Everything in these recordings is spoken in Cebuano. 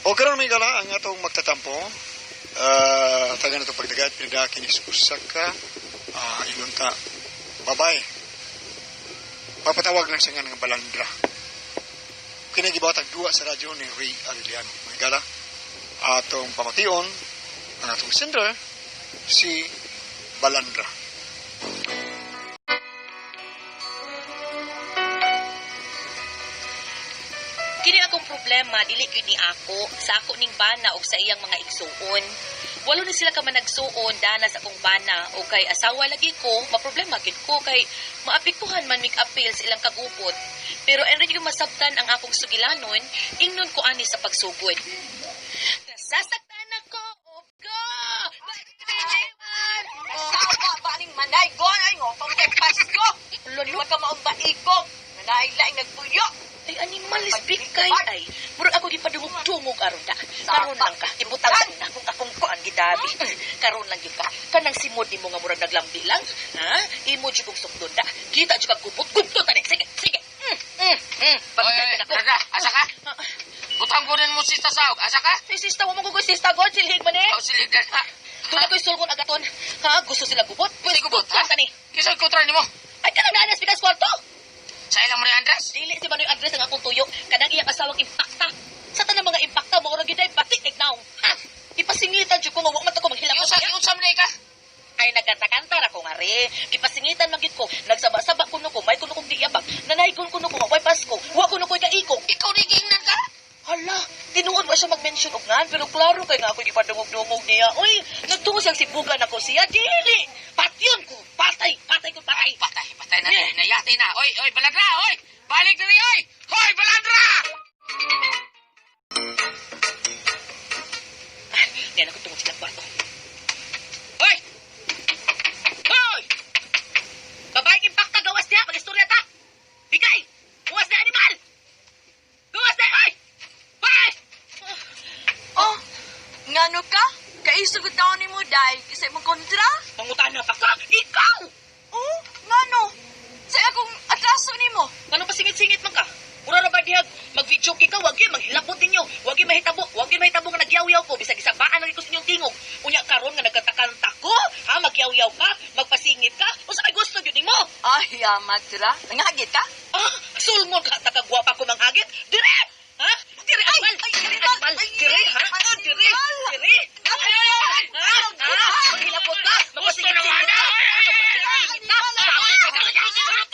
O karon may gala ang atong magtatampo. Taga na itong pagdagat, pinadakin is usa ka ingon ta babae. Papatawag lang sa nga nga Balandra. Kinagibatag duwa sa radyo ni Ray Arellano. May gala atong pamation ang atong sender si Balandra. Kini akong problema dili gyud ni ako sa ako ning bana og sa iyang mga igsuon. Walo ni sila ka managsuon dana sa akong bana o kay asawa lagi ko, maproblema gyud ko kay maapektuhan man mig appeal sa ilang kagubot. Pero enro yung masabtan ang akong sugilanon, ingnon ko ani sa pagsugod. Nasasaktan ako, ko. Asawa ba ning manaygon ay ngotong kay Pasko. Lolo ka maong baikog. Nanaig-laing nagpuyo. Ay, animal bikay ay. Murag ako gipadungog-dungog aron da. Karon lang ka, ibutang sa una kung akong kuan gidabi. Karon lang gyud ka. Kanang simod nimo nga murag naglambi lang, ha? Imo jud kog sukdon da. Kita jud kag gubot gubot ani. Sige, sige. Oy, Pagkat nako. Brada, asa ka? Butang ko mo sista sa Asa ka? Si sista mo mo sista god silhig man eh. Oh, silid ka na. Doon ako'y sulgon agaton. Ha, gusto sila gubot. Pwes Sige, gubot, ha? tani. Kinsa kontra nimo? Ay kanang naanas bigas kwarto. Sa ilang mo ni Andres? Dili si Manoy Andres ang akong tuyo. Kanang iyang asawang impakta. Sa tanang mga impakta, maurag yun ay batik ignaw. Ha? Ipasingitan jud ko nga wa man ta ko maghilabot Yung sa niya. unsa man ka? Ay nagkanta-kanta ra ko nga re. Gipasingitan man gid ko. Nagsaba-saba kuno ko, may kuno kong giiyabag. Nanaygon kuno ko nga way Pasko. Wa kuno ko'y kaikog. Ikaw ni giingnan ka? Hala, tinuod wa siya mag-mention og ngan, pero klaro kay nga ako gipadungog-dungog niya. Uy, nagtungo siyang sibugan ako siya. Dili! Patyon ko! Patay! Patay ko, patay! Patay, patay na, nayati na. Oy, oy, Balandra, oy! Balik diri, oy! Hoy, Balandra! Ah, Yan ako tungod silang kwarto. Hoy! Hoy! Babae impakta, gawas niya! Mag-istorya ta! Bigay! Gawas na animal! Gawas na! Oy! Hoy! Oh, ngano ka? Kaisugot taon ni mo day kasi mo kontra. Mangutana pa ka! Ikaw! Oh, ngano? Sa akong atraso nimo. Ano pa singit-singit man ka? Mura ra ba dihag mag-video ka, wag gyud maghilabot ninyo. Wag gyud mahitabo, wag gyud mahitabo nga nagyaw-yaw ko bisag isabaan lang ko sa inyong tingog. Unya karon nga nagkatakanta ko, ha, magyaw-yaw ka, magpasingit ka, unsa may gusto gyud nimo? Ay, matra. Nangagit ka? Ah, sulmon ka takagwapa ko manghagit. Dire! Ha? Dire Ay, animal! ay, Dire animal! animal! Ay, Dire ha? animal! Dire! Dire! Animal! Ha? Ha? Maghilabot ka! Magpasingit-singit ka! Magpasingit-singit ka!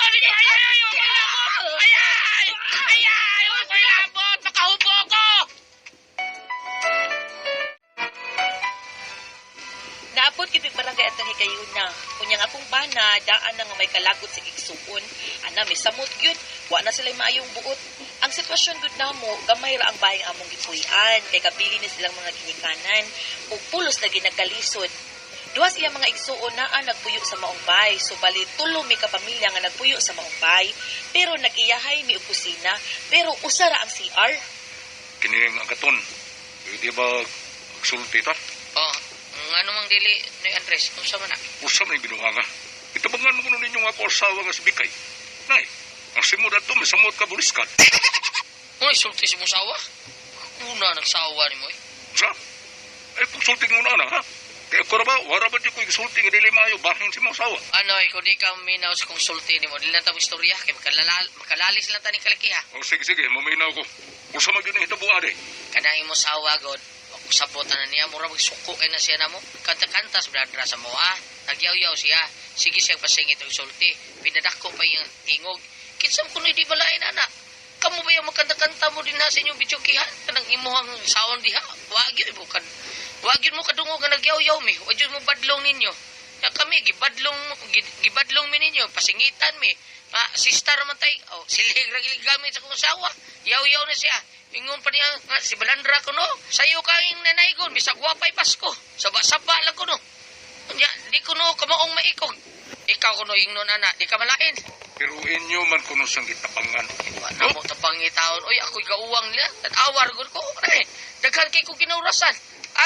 Ay, ay, ay, ay! Ay, ay! Oy, lambot! Makahubo ko! Naabot gid mig barangay atong higayuna. Unya nga akong bana daan na nga may kalagot sa igsuon. Ana may samot gyud, wa na sila maayong buot. Ang sitwasyon gud namo, gamay ra ang bahing among gipuy-an kay kabili ni silang mga ginikanan ug pulos na ginagkalisod. Duha sa iyang mga igsuon naa nagpuyo sa maong bay, subalit tulo mi ka pamilya nga nagpuyo sa maong bay, pero nag-iyahay mi og kusina, pero usa ra ang CR. Kini ang agaton. Pwede ba magsulti ta? Oh, ngano mang dili ni Andres? Unsa man na? Usa man yung binuhanga. Itabangan mo kuno ninyo nga ako asawa nga si Bikay. Nay, ang simod ato, may samot ka buliskan. Uy, sulti si mong sawa. Kuna nagsawa nimo eh. Sa? Ay, pagsulti mo na na, ha? Kaya ko ra ba, wala ba di ko isulti nga dili maayo, bahin si mong asawa. Ano, ikaw di ka minaw sa kong sulti nimo. Dili na ta mo istorya kay makalalis lang ta ning kalaki ha. O sige, sige, maminaw ko. Usa man yun ang hitabo, ade. Kanang imo sawa god. Ako sabot na niya mura magsuko kay na siya namo. Kanta-kanta sa bladra sa mo ah. Nagyaw-yaw siya. Sige siya pasingit og sulti. Pinadako pa yung tingog. Kinsa mo kuno di balain ana. Kamo ba yung magkanta-kanta mo din na sa inyong videokihan? Kanang imuhang sound diha. Wa gyud mo kad wa gyud mo kadungog nga nagyaw-yaw mi. Wa gyud mo badlong ninyo. Ya kami gibadlong gibadlong mi ninyo, pasingitan mi. Ma, sister man tay. Oh, silig ra gid gamit sa kong sawa. Yaw-yaw na siya. Ingon pa niya nga si Balandra kuno. Sayo ka ing nanaygon bisag wapay Pasko. Saba-saba lang kuno. Unya, di kuno kamaong maikog. Ikaw kuno ingnon ana, di ka malain. Pero inyo man kuno siyang gitabangan. Wala mo tabang taon. Oy, ako'y gauwang nila. Tan-awar gud ko. Pre, daghan kay ko kinaurasan.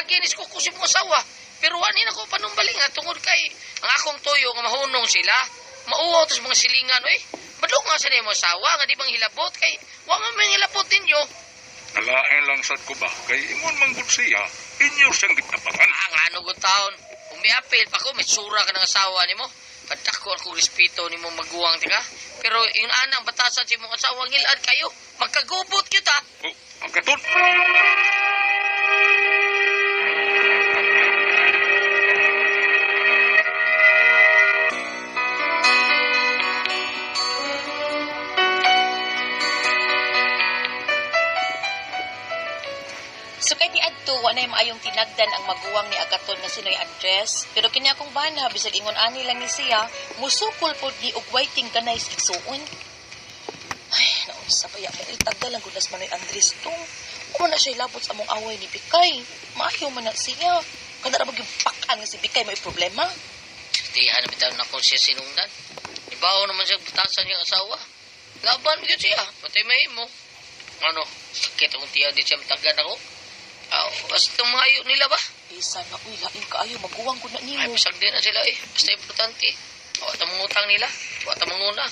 Agi nis ko kusip mo asawa. Pero wani na ko panumbali nga tungod kay ang akong tuyo nga mahunong sila. Mauwaw tos mga silingan oy. Badlong nga sa nimo asawa nga di bang hilabot kay wa man may hilabot ninyo. Nalain lang sad ko ba kay ingon man gud siya, inyo siyang gitabangan. Ah, nga ano gud taon. Kung miapil pa ko, may sura ka ng asawa nimo. Padako ako respeto nimo maguwang tika. Pero yung anang batasan si mong asawa ngilad kayo. Magkagubot kita. Oh, Agaton. So kay niadto wa nay maayong tinagdan ang maguwang ni Agaton nga si Noy Andres, pero kini akong bana bisag ingon ani lang ni siya, musukol pod ni og waiting ganay sa igsuon. Ay, naunsa pa ya mo itagda lang gud nas Manoy Andres tong. Mo na siya labot sa among away ni Bikay. Maayo man na siya. Kada ra yung pakan nga si Bikay may problema. Dihan na bitaw na ko siya sinungdan. Ibaho naman siya batasan niyang asawa. Laban mo siya. Patay may mo. Ano, sakit akong tiyan di siya matagan ako. Ah, basta maayo nila ba? Bisa na uy, lain kaayo maguwang gud na Ay, nimo. pasag din na sila eh. Basta importante. Wa ta mangutang nila. Wa ta manguna.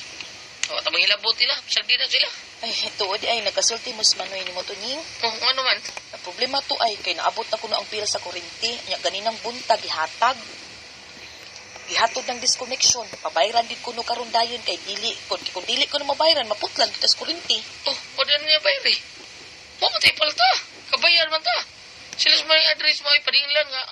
Wa ta manghilabot nila. Pasag din na sila. Ay, tuod ay nagkasulti mo si Manoy nimo tuning. Oh, ano man. Ang problema to ay kay naabot na kuno ang pila sa kurinti, nya ganinang buntag gihatag. Gihatod ng disconnection, pabayran din kuno karon dayon kay dili kun dili kuno mabayran maputlan kita sa kurinti. Oh, wala na niya bayar eh. Wa man tayo palta. Kabayar man ta. Sila sa mga address mo ay padinglan nga.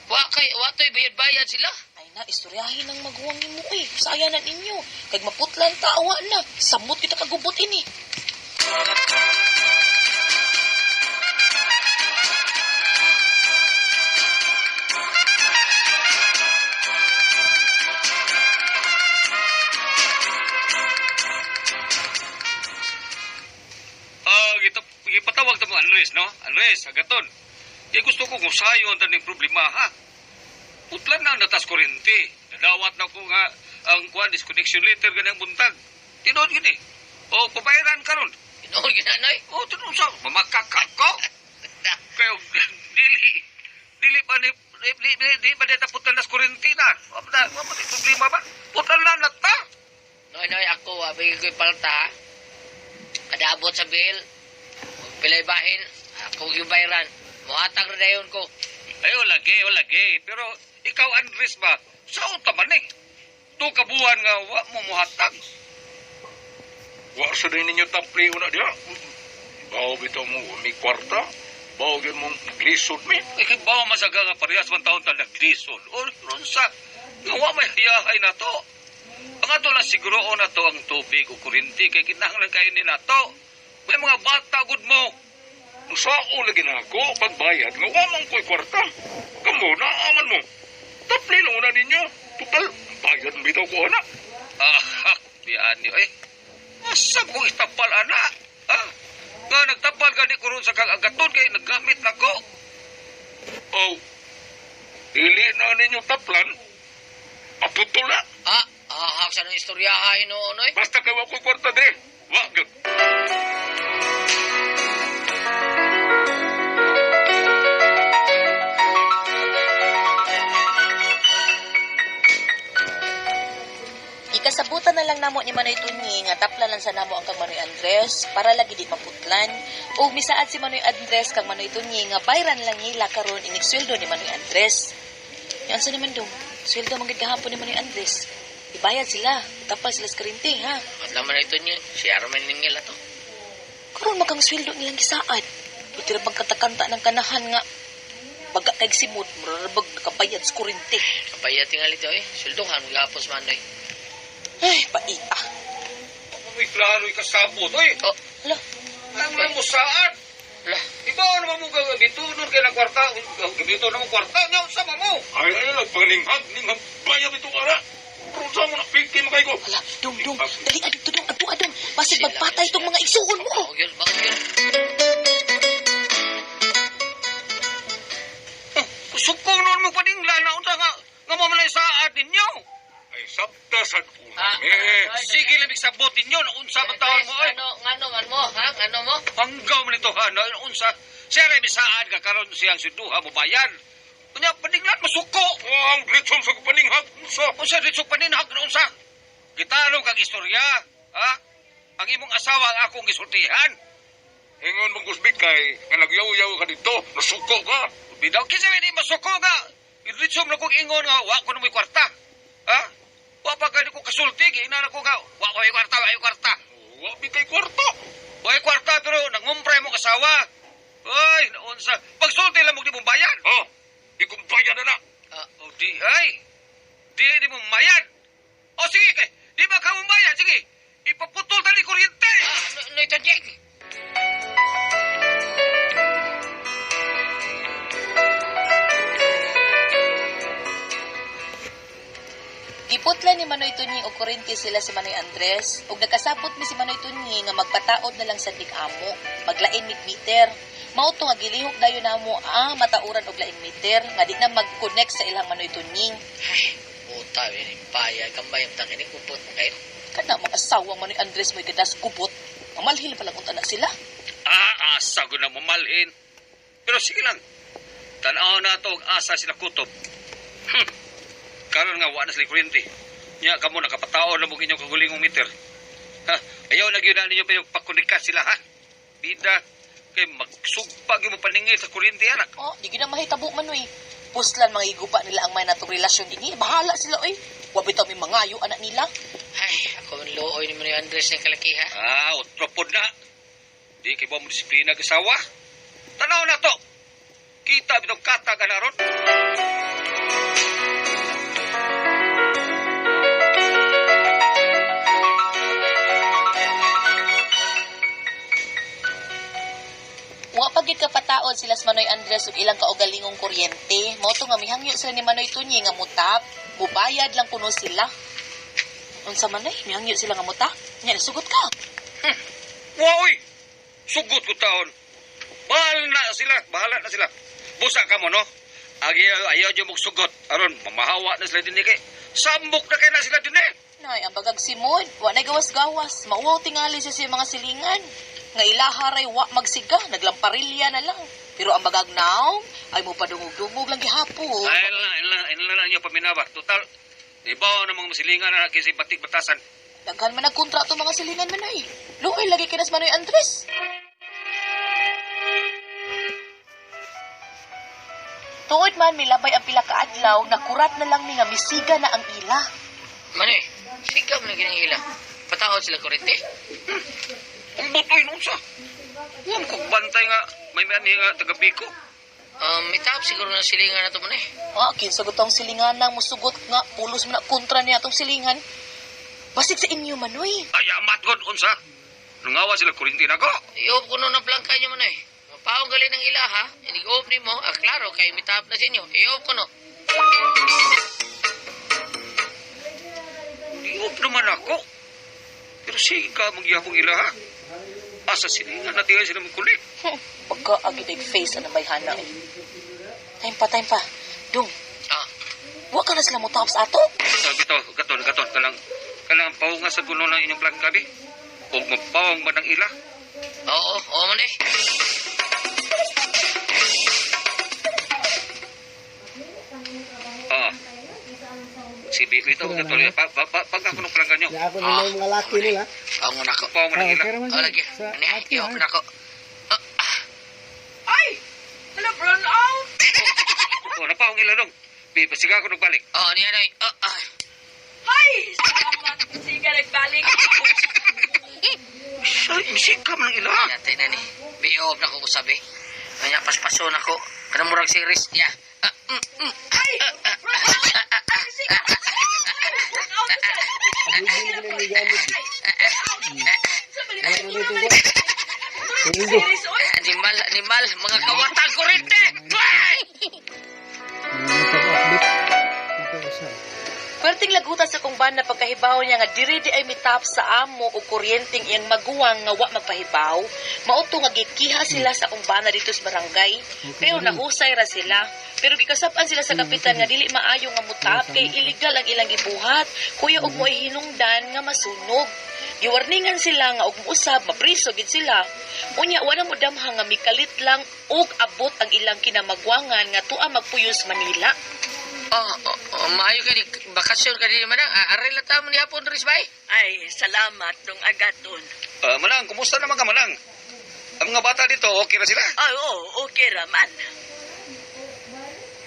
Wa kay wa to'y bayad-bayad sila. Ay na istoryahin ang maguwang nimo eh. Sayanan ninyo. Kay maputlan ta awa na. Samot kita kagubot ini. Ah, gipatawag ta mo Andres, no? Andres, Agaton. Kay gusto ko kung sayo ang taning problema, ha? Putlan na ang natas kuryente. Nadawat na ko nga ang kuan disconnection letter ganang buntag. Tinuod gini. O pabayaran karon. Inool ginanay. O tinuod sa mamakakak ko. Kayo dili dili pa ni di di di, di pa di putlan nas kuryente na. Wa pa ni problema ba? Putlan na na ta. Noy, noy, ako, abig ko'y palta. Ha? Kada abot sa bill, pilay bahin, ako yung bayaran. Muhatag ra dayon ko. Ay, lagi, o lagi. Pero ikaw, Andres ba, saan ta man eh? To kabuhan nga, wa mo muhatag. Wa sa din ninyo tapli una diya. Bawo bitaw mo may kwarta. Bawo gyud mong glisod mi. Eh, kay bawo masaga nga parehas man taon ta naglisod. O, ron sa, nga wa may hayahay na to. Ang ato lang siguro na to ang tubig o kurinti kay kinahanglan kayo ni nato. May mga bata gud mo. Sao lagi na ako pagbayad nga wa man ko'y kwarta. Kamo na aman mo. Tapli lang una ninyo. Total, bayad mo bitaw ko ana. Ah, biyaan niyo eh. Asa ko itapal ana? Ah, nga nagtapal gani ko ron sa kag-agaton kay naggamit na ko. Oh, dili na ninyo taplan. Aputol na. Ha? Ah, sa nang istorya ha, noy. Basta kay wa ko'y kwarta dire. Wa gyud. Ikasabutan na lang namo ni Manoy Tunyi nga tapla lang sa namo ang kang Manoy Andres para lagi di maputlan. Ug misaad si Manoy Andres kang Manoy Tunyi nga bayran lang nila karon inig sweldo ni Manoy Andres. Yan sa naman dong, sweldo man gid gahapon ni Manoy Andres. Ibayad sila, tapal sila sa kurinti ha. At laman na ito niya, si Armin ningil ato. Karon makang sweldo nilang gisaad. Buti ra pagkatakanta ng kanahan nga baga kay simod, murarabag nakabayad sa kurinti. Kabayad tingali ito eh. Sweldohan, maghapos man noy. Ay, paita. Uy, klaro ikasabot. Uy, Oh, Hala, ang mo saad. lah. Iba naman mo gabitunon kay ng kwarta, gabitunon mo kwarta nya unsa man mo? Ay ay lang paninghag ninghag bayad ito ara. Pero sa mo na piki mo kay ko. hala, dong, dong, dali adto dong, adto adong. Basig magpatay itong mga igsuon mo. Bawo yun, bawo yun. Sukong noon mo paningla na unsa nga nga mo man saad ninyo. Ay sabta sad una Ah, me. Sige lamig sabot ninyo na unsa man taon mo ay. Ngano, ngano man mo, ha? Ngano mo? Hanggaw man ito ha na unsa. Siya ray bisaad ka karon siyang siduha mo bayad. Unya paninglan masuko. Oh, ang ritsom sa paninghag unsa? Unsa ritsom paninghag na unsa? Gitanong kag istorya, ha? Ang imong asawa ang akong gisultihan. Ingon mong kusbik kay nga nagyaw-yaw ka dito, nasuko ka. Bidaw kinsa may di masuko nga. Iritso mo na kong ingon nga wa ko na mo'y kwarta. Ha? Wa pa gani ko kasulti, giinan ako nga wa ko kwarta, wa ko kwarta. Wa bi kay kwarta. Wa ko'y kwarta pero nangumpray mo kasawa. Ay, naunsa. Pagsulti lang mo di mong bayad. Oh, di kong bayad na na. Ah, O di ay. Di di mo mayad. O sige kay, di ba ka bayad? Sige. Ipaputol tali kuryente. Ah, Noy Tunying. Giputla ni Manoy Tunying og kuryente sila si Manoy Andres ug nagkasabot mi si Manoy Tunying nga magpataod na lang sa dig amo, maglain mig meter. Mao to nga gilihok dayon namo ang matauran og laing meter nga di na mag-connect sa ilang Manoy Tunying. Ay, puta, ini paya, gambay ang tangin, kupot mo kayo. Kana mga asawang Manoy Andres mo'y gadas gubot. Mamalhil pa lang unta na sila. Ah, asa ko na mamalhin. Pero sige lang. Tanaw na to og asa sila kutob. Karon nga wa na sila kuryente. Nya kamo nakapataon na mo inyong kagulingong meter. Ha, ayaw na gyud na ninyo pa pakunika sila ha. Bida kay magsugpa gyud mo paningil sa kuryente anak. Oh, di gyud na mahitabo Manoy. Puslan mga igupa nila ang may natong relasyon dinhi. Bahala sila oy. Wa bitaw mi mangayo anak nila. Ay, ako ang looy ni Manoy Andres ng kalaki, ha? Ah, otro pod na. Di kay ba mo disiplina kasawa? Tanaw na to. Kita bitong katag ana ron. Wa pa gyud kapataod sila sa Manoy Andres ug ilang kaugalingong kuryente. Mao to nga mihangyo sila ni Manoy Tunyi nga mutap, mubayad lang kuno sila. Unsa man ay, mihangyo sila nga mutap? Nya nasugot ka. Wa oy. Sugot ko taon. Bahala na sila, bahala na sila. Busa ka mo no. Agi ayaw jud mong sugot aron mamahawa na sila dinhi kay sambok na kay na sila dinhi. Nay, ang bagag simod, wa nay gawas-gawas, mauwaw tingali siya sa mga silingan. Nga ilaharay wa magsiga, naglamparilya na lang. Pero ang bagag naong, ay mo padungog-dungog lang gihapon. Ay lang, ay lang, ay lang inyo paminawa. Total, ibaw na mga masilingan na kay batik batasan. Daghan man nagkontrato mga silingan man ay. Luoy lagi kinas Manoy Andres. Tuod man milabay ang pila ka adlaw, nakurat na lang mi nga misiga na ang ila. Manoy, sigaw mo na ginang ila. Pataod sila kurente. Ang butoy noon sa. Huwag kong bantay nga, may may nga taga Biko. Mitap siguro na silingan na to, Manoy. Ah, kinsa gud tong silingan nang musugot nga pulos man na kontra niya atong silingan. Basig sa inyo Manoy. Ay, amat god, unsa. Nungawa sila kurinti na ko. I-off ko nun ang plangka niyo, Manoy. Mapaong gali ng ila, ha? I-off ni mo. Ah, klaro, kay mitap na sa inyo. I-off ko no. Iop naman ako. Pero sige ka, magyapong ila ha. Asa silingan na tiyan sila magkulik. Pagka agi day face ang bayhana eh. Time pa, time pa. Dung, Ah, wa ka na sila mo sa ato. Sabi to, gaton, gaton, kalang, kalang paunga sa gulo ng inyong plangka, bi. Huwag mapawang ba ng ila? oo, oo, Manoy. Oo. Si Biko ito, gaton. Pag ako ng plangka nyo, Ako na lang yung mga laki nila. Ang na ko. paunga ng Ah, ila. okay naman Oh, sir. lagi. Sa Ano, aki, i-off ha? na ko. Ah, ah. Ay! Hala, brown out! Oh, napaong ila nung. Bi, pasiga ako nagbalik. Oh, niya, Noy. Ah, ah. Ay! Salamat! Sige, nagbalik. Misika man ang ila. Yate na ni. Bi-off na ko sabi. Kanya paspaso na ko. Kanang murag series niya. Ah, mm, mm. Ay! Brown out! Ay, sige! Brown out na siya. Hindi ko na may gamit. eh. Sa Wala na dito ko. Domingo. Series, oy! Animal, animal, mga kawatang kurente! Ay! Nagpag-update. Ito isa. Perting lagutan sa kong bana pagkahibaw niya nga diri di ay mitap sa amo o kuryenteng iyang maguwang nga wa magpahibaw. Mao to nga gikiha sila sa akong bana dito sa barangay. Pero nahusay ra sila. Pero gikasab-an sila sa kapitan nga dili maayo nga mutap kay illegal ang ilang gibuhat. Kuya og mo'y hinungdan nga masunog. Giwarningan sila nga og muusab mapriso gid sila. Unya wala mo damha nga mikalit lang og abot ang ilang kinamagwangan nga tua magpuyos Manila. Oh, oh, oh, maayo ka di, bakasyon ka di manang. Ah, aral na tamo ni hapon, Riz, bay. Ay, salamat nung agaton. Ah, Manang, kumusta naman ka, Manang? Ang mga bata dito, okay na sila. Ay, oo, okay raman.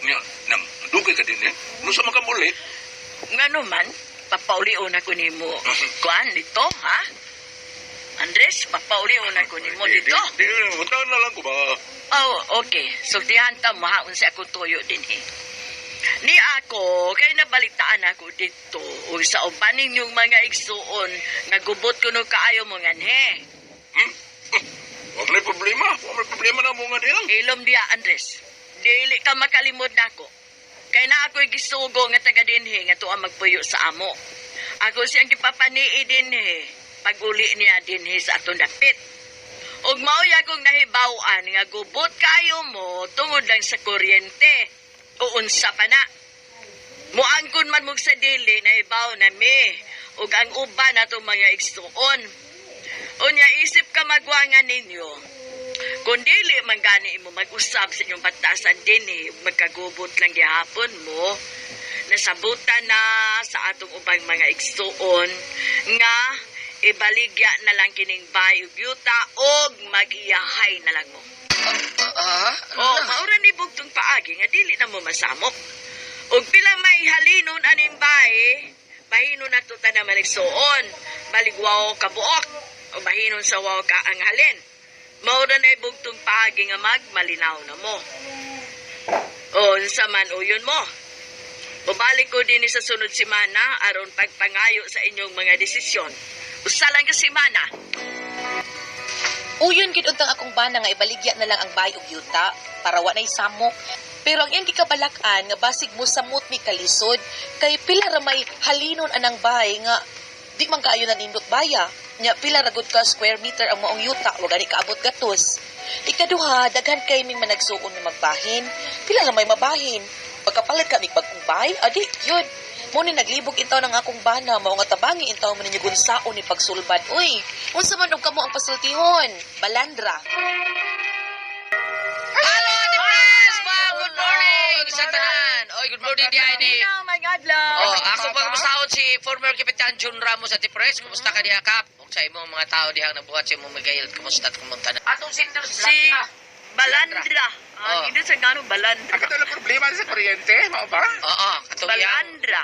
Nya, nang, dugay ka din eh. No sa mga muli. Ngano man, papaulion ako nimo. Kuan dito, ha? Andres, papaulion ako nimo dito. Di, di, muntahan na lang ko ba? Oh, okay. Sultihan ta mo haon sa akong tuyo din eh. Ni ako, kay nabalitaan ako dito, ug sa uban ninyong mga igsuon, nga gubot kuno kaayo mo nganhe. Hmm? Wa may problema. Wa may problema na mo nga din. Ilom diya, Andres. Dili ka makalimod nako. Kay na ako'y gisugo nga taga dinhi nga tuwa magpuyo sa amo. Ako siyang gipapanii dinhi pag-uli niya dinhi sa atong dapit. Ug mao'y akong nahibaw-an nga gubot kayo mo tungod lang sa kuryente. O unsa pa na. Muangkon man mo sa dili nahibaw na mi ug ang uban atong mga igsuon. Unya isip ka magwangan ninyo. Kung dili man gani mo mag-usab sa inyong batasan din eh, magkagubot lang gihapon mo, nasabutan na sa atong ubang mga igsuon nga ibaligya na lang kining bay ug yuta og mag-iyahay na lang mo. Ah, O, maura ni bugtong paagi nga dili na mo masamok. Ug pila may halinon aning bay, bahinon na to tanan igsuon, baligwaw ka buok, o bahinon sa waw ka ang halin. Maura na bugtong paagi nga magmalinaw na mo. O, unsa man uyon mo. Mubalik ko din sa sunod semana aron pagpangayo sa inyong mga desisyon. Usa lang ka semana. Uyon gid untang akong bana nga ibaligya na lang ang bay og yuta para wa nay samok. Pero ang iyang gikabalak-an nga basig mo samot mi kalisod kay pila ra may halinon anang bay nga di man kaayo nanindot baya. Nya pila ra gud ka square meter ang maong yuta wa gani kaabot gatos. Ikaduha, daghan kay ming managsuon nga magbahin. Pila ra may mabahin. Pagkapalit ka mig bagong bay, adi yun. Mo ni naglibog intaw ng akong bana, mao nga tabangi intaw man ninyo gunsaon ni pagsulbad. Uy, unsa man og kamo ang pasultihon? Balandra. Hello, Ate Pres! Ma'am, good morning! Sa tanan! Oy, good morning di ay ni. Oh my God, love. Oh, ako pa kumustahon si former Kapitan Jun Ramos, Ate Pres. Kumusta ka diha, Kap? Ug sa imong mga tao diha nabuhat sa imong Miguel, kumusta at kumusta na? Atong sender Si Balandra. Ah, Oh. hindi sa gano Balandra. Ang katulad problema sa kuryente, mao ba? Oo, katong iyang Balandra.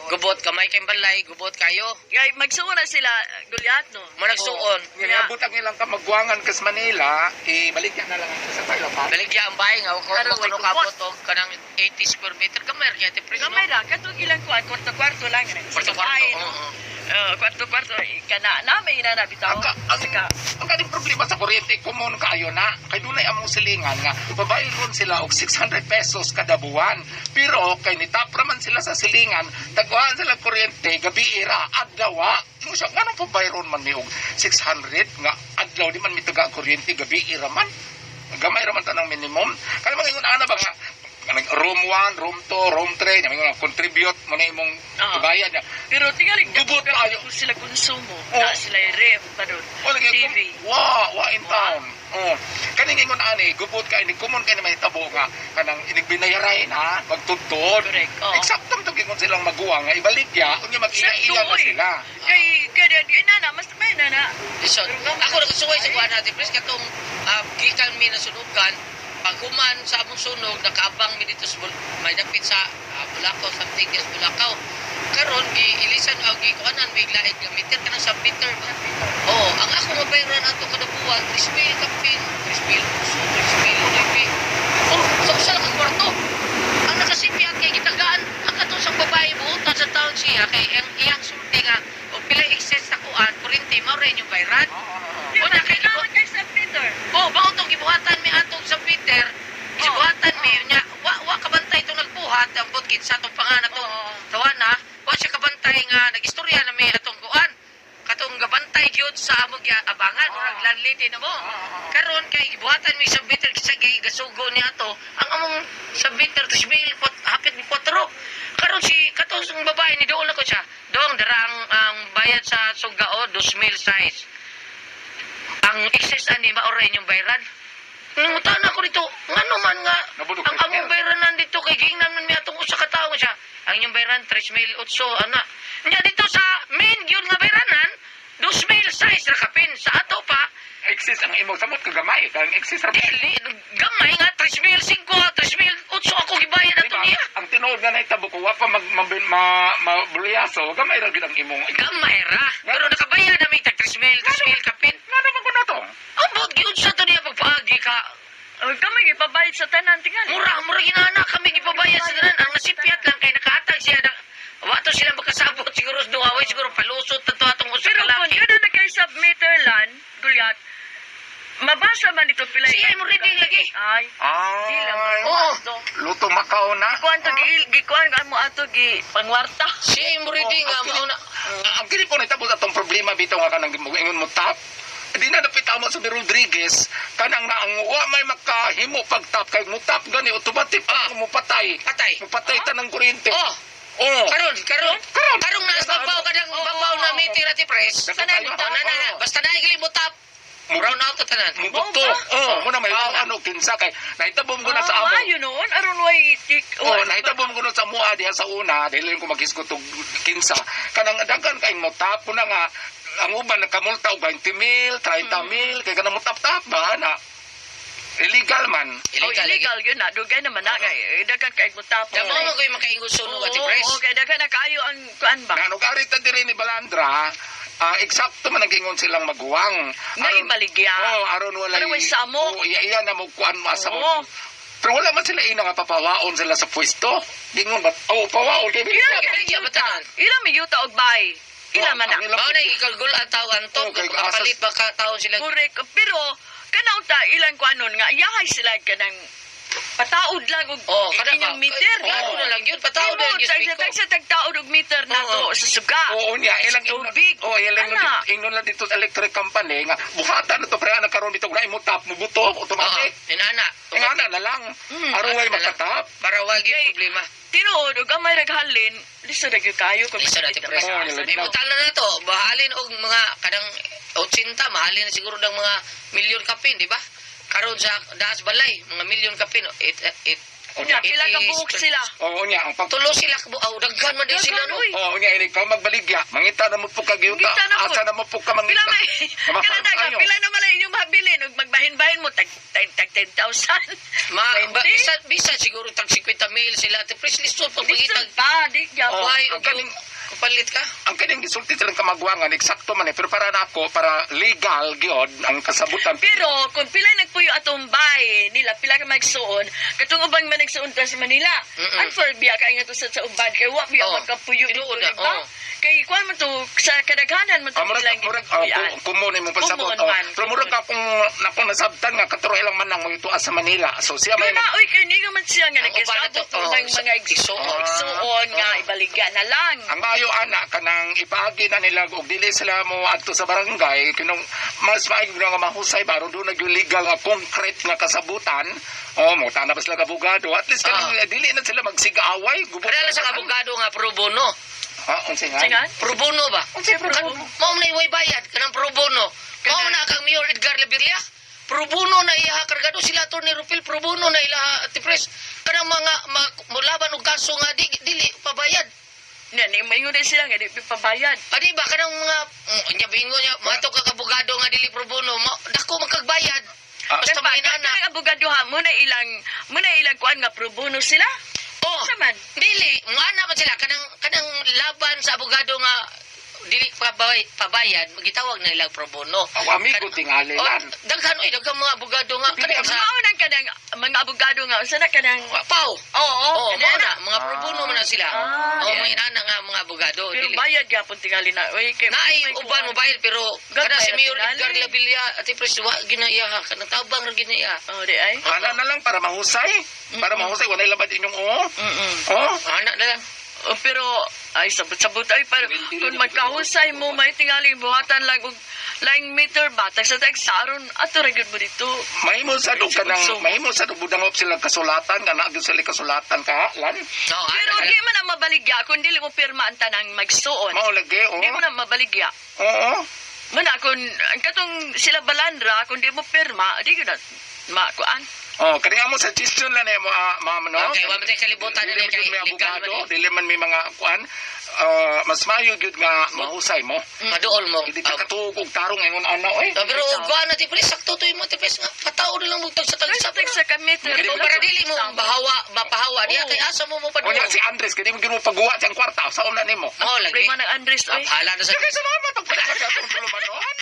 gubot kamay kay balay, gubot kayo. Kay magsuon na sila Goliath no. Mo nagsuon. Nga niabot ang ilang kamagwangan kas Manila, ibaligya na lang ang sa Taiwan. Baligya ang bahay nga ko Karon, way makuno kabot og kanang 80 square meter gamay ra kay Ate Pres. no? Gamay ra katong ilang kuan kwarto-kwarto lang. Kwarto-kwarto. No? Oo. Kwarto-kwarto kana na may inana bitaw. Ang, ang kaning problema sa kuryente, common kaayo na. Kay dunay among silingan nga, babayron sila og 600 pesos kada buwan. Pero kay nitapra man sila sa silingan, taguan sila kuryente, gabi ira, adlaw. Ingon siya, nganong pabayron man ni og 600 nga adlaw di man mitaga ang kuryente, gabi ira man. Gamay ra man tanang minimum. Kaya mga ingon ana ba nga kanang room 1, room 2, room 3, nya mga contribute mo na imong Oo. bayad niya. Pero tingali Gubot kaayo. kung sila konsumo. Oh. Na sila ref karon. O lagi TV. Wa, wa in town. Oh. Kaning ingon ani, gubot ka ini kumon kay ni mahitabo nga kanang inig binayaray na magtudtod. Correct. Oo. Eksakto to gingon silang maguwang nga ibaligya unya mag-iya-iya na Sakto, oy. sila. Kay kay di na na mas may na na. Listen, ako nakasuway sa kuha natin, Pres, katong gikan mi nasunugan, paghuman sa among sunog, nakaabang mi dito sa may dapit sa Bulacau, something yes, Bulacau. Karon giilisan o gikuanan may lain nga meter kanang sa meter ba? Oo, ang ako mabayran ato kada buwan, 3 mil kapin, 3 mil uso, 3 mil 9. Oh, sa usa lang ang kwarto. Ang nakasipi ang kay gitagaan ang katong sa babae buotan sa taon siya kay ang iyang sulti nga og pila excess sa kuan kuryente mao ra inyong bayran. Di Wala ba kay kailangan kay San Peter? Oh, mao tong gibuhatan mi atong sa Peter. Gibuhatan mi nya wa wa kabantay tong nagbuhat ang butkit sa atong pangalan atong Oo. tawana, wa siya kabantay nga nagistorya na mi atong kuan. Katong gabantay gyud sa among abangan murag landlady na mo. Karon kay gibuhatan mi sa Peter sa gay gasugo ni ato, ang among sa Peter 3,000 hapit ni 4. Karon si katong babae ni dool ako siya. Dong dara ang bayad sa sugao 2,000 size. Ang excess ani mao ra inyong bayran. Nangutan ako dito, ngano man nga Nabulog ang ka, among sir. bayranan dito kay giingnan man mi atong usa ka tawo siya. Ang inyong bayran 3,008 ana. Nya dito sa main gyud nga bayranan 2,000 size ra kapin sa ato pa. Mo-exist ang imo samot kagamay, kang exist ra. Dili, gamay nga, 3,005, 3,008 ako gibayad ato Diba? niya. Ang tinuod nga nahitabo ko, wa pa mag ma, mabulyaso, gamay ra gyud ang imong. Gamay ra. Pero nakabayad na may tag 3,000, 3,000 kapin. Ngano man kuno to? Ang buot gyud sa to niya pagpaagi ka. Oh, kami gipabayad sa tanan tingali. Mura, mura ginana kami gipabayad sa tanan. Ang nasipyat lang kay nakahatag siya na Wato sila makasabot siguro sa duha, way siguro palusot na to atong usa Pero ka kung laki. yun na kay submitter lan, Gulyat, mabasa man ito pila. Siya mo reading lagi. Ay, di lang. Ay, Oo. luto Macau na. Gikuan to gi gikuan ka mo ato gi pangwarta. Siya mo reading nga Oh, mao na. Ang kini po nahitabo atong problema bitaw nga kanang ingon mo tap. Di na dapit amo sa ni Rodriguez kanang naang wa may makahimo pag tap kay mo tap gani automatic ah, mo patay. Patay. Mo patay tanang kuryente. Oh, Oh. karon, karon. Karon. Karong naas babaw kadang babaw na meter ati pres. Dapat tayo. Oh, na na na. Basta na mo tap. Brown out ta tanan. Mubuto. Oh, muna may ano kinsa kay nahitabo mo na sa amo. Maayo noon aron way tik. Oh, nahitabo mo kuno sa mua diha sa una, dili ko maghisgot og kinsa. Kanang daghan kay mo tap na nga ang uban nakamulta og 20 mil, 30 mil, kay kanang mo tap-tap ba na. Illegal man. Oh, illegal yun na. Dugay naman na. Kay, daghan kay mo tapo. Damo mo ko'y makaingon sunog ati pres. Oo, kay daghan na kaayo ang kuan ba. Nga nung ta diri ni Balandra, eksakto man ang gingon silang maguwang. Nga ibaligya. Oh, aron walay. Aron way samo. Oh, iya, iya na mo kuan mo asa mo. Oo. Pero wala man sila ina nga papawaon sila sa pwesto. Gingon ba? Oh, pawaon kay Ila Ibaligya ba tanan? Ila may yuta og bay. Ila man na. Ang ilang- Mao na ikalgul ang tao anton, Oh, kay kapalit ba ka tao sila. Correct. Pero kanaw ta ilang kuanon nga yahay sila kanang pataod lang og Oh, kada ba? inyong meter. Klaro na lang yun, pataod na Tinuod, yung tag speak ko. sa tagtaod og meter nato Oo. sa suga. Oo niya, ilang Sa tubig. Oh, ilang Ana. ingnon lang dito sa electric company nga buhatan na to pre ana karon dito na imo tap mo buto automatic. Oo, inana. Ingana na lang. Aron way ana na lang. makatap. Para wagi Kay- problema. Tinuod og gamay ra halin, lisod ra gyud kayo kung Lisod ati pres. Oo, nilagay. May butal na na to, bahalin og mga kanang 80, mahalin na siguro ng mga milyon kapin, di ba? Karon sa Dahas Balay, mga milyon kapin. It, it, Unya, pila ka buok sila. Oo niya ang pag Tulo sila, oh, daghan man din sila Daghan, no. uy. Oo niya ini ka magbaligya. Mangita na mo po ka gyuta. Mangita na po. Asa na mo po ka mangita. Pila may Mamahalin kanang kayo. pila na malay inyong mabilin og magbahin-bahin mo tag tag, tag 10,000. Ma, ba, 20? bisa, bisa siguro tag 50 mil sila. Ate Pres, lisod pag Lisod pagitag. pa, di gyapon. Oh, Why, ang og kaning- kapalit ka? Ang kaning gisulti silang kamagwangan eksakto man eh pero para nako para legal gyud ang kasabutan. Pero kung pila nagpuyo atong bay nila, pila ka magsuon, katong ubang man nagsuon ta sa Manila. Unfair biya kay nga to sa uban kay wa biya Oo. magkapuyo Tinuod dito, na, di ba? oo. Kay kuan man to sa kadaghanan man to Ah, murag, ilang murag, oh, gipuy-an. kumon mo pasabot. Kumon Oh. man, Pero murag kumon. akong nakong nasabtan nga katro ilang man ang mga sa Manila. So siya may Doon na, oy, kay niga man siya nga Ang uban na nagkasabot to, oo, ng mga igsuon. igsuon nga Oo. ibaligya na lang. Ang maayo ana kanang ipaagi na nila og dili sila mo adto sa barangay kinong mas maayo nga mahusay ba aron doon nag legal nga concrete nga kasabutan. Oh, mo tana ba sila ka abogado? At least kanang dili na sila magsigaway. Gubot Kada lang sa abogado nga pro bono. Ha, unsa nga? Singan? Pro bono ba? Unsay pro bono? Mao na iway bayad kanang pro bono. Mao na kang Mayor Edgar Labiria. Pro bono na iya kargado sila Atty. Rupil pro bono na ila Ate Pres. Kanang mga mulaban og kaso nga di, dili pabayad. Nga, ni mayo na sila nga di pabayad. Adi ba kanang mga nya bingo niya mato kag abogado nga dili pro bono, dako man kag bayad. Ah. Basta Diba, maginana. kanang abogado ha, muna ilang kuan nga pro bono sila. Oh, Unsa man? dili ngana man sila kanang kanang laban sa abogado nga dili pabayad, gitawag na nilang pro bono. Aw, amigo tingali Oh, lan. daghan oy, daghan mga abogado nga Dili, kanang sa Mao nang kanang mga abogado nga unsa na kanang Pau. Oo, Oh, kanang mao na mga pro bono man na sila. Ah, oh, yeah. mga inana nga mga abogado Pero dili. bayad gyapon tingali na. Uy, kay Naay may uban kuwan. mo bayad pero God, kana si bayad Mayor tingali. Edgar Lavilla ati pres wa ginaiya kanang tabang ra ginaiya. Oh, di ay. Ana na lang para mahusay. Para mahusay walay labad inyong oo. Mm. Oh. Ana na lang. Oh, pero ay sabot-sabot ay pero kung magkahusay mo may tingaling buhatan lang og laing meter ba tag sa tag saron ato ra gyud mo dito. Mahimo sa dog kanang So- mahimo sa dog budangop sila kasulatan nga naa gyud sila kasulatan ka lan. No, ana Pero na di lang. man ang mabaligya kung dili mo pirma ang tanang magsuon. Mao lagi oh. Di mo na mabaligya. Oo. Muna kung ang katong sila balandra kung di mo pirma di gyud na makuan. Oh, kani nga mo suggestion lang nimo, ah, ma'am, no? Okay, wa man tay kalibutan Dili na man kay gyud may legal abogado, man eh. dili man may mga kuan, ah, mas maayo gyud nga mahusay mo. Maduol mo. Hindi ka Ah, katuog og tarong ingon ana oy. ah, pero ugwa na ti pre, sakto to imo ti pres nga patao na lang mo tag sa tagsa. Tagsa kami. Pero para dili mo bahawa, mapahawa diya kay asa mo mo paduol. Unya si Andres kay di mo gyud mo paguwa siyang kwarta, sa una nimo. Mao lagi. Problema ng Andres, oy. Bahala na sa Kaya salamat pagpadala sa atong tulumanon.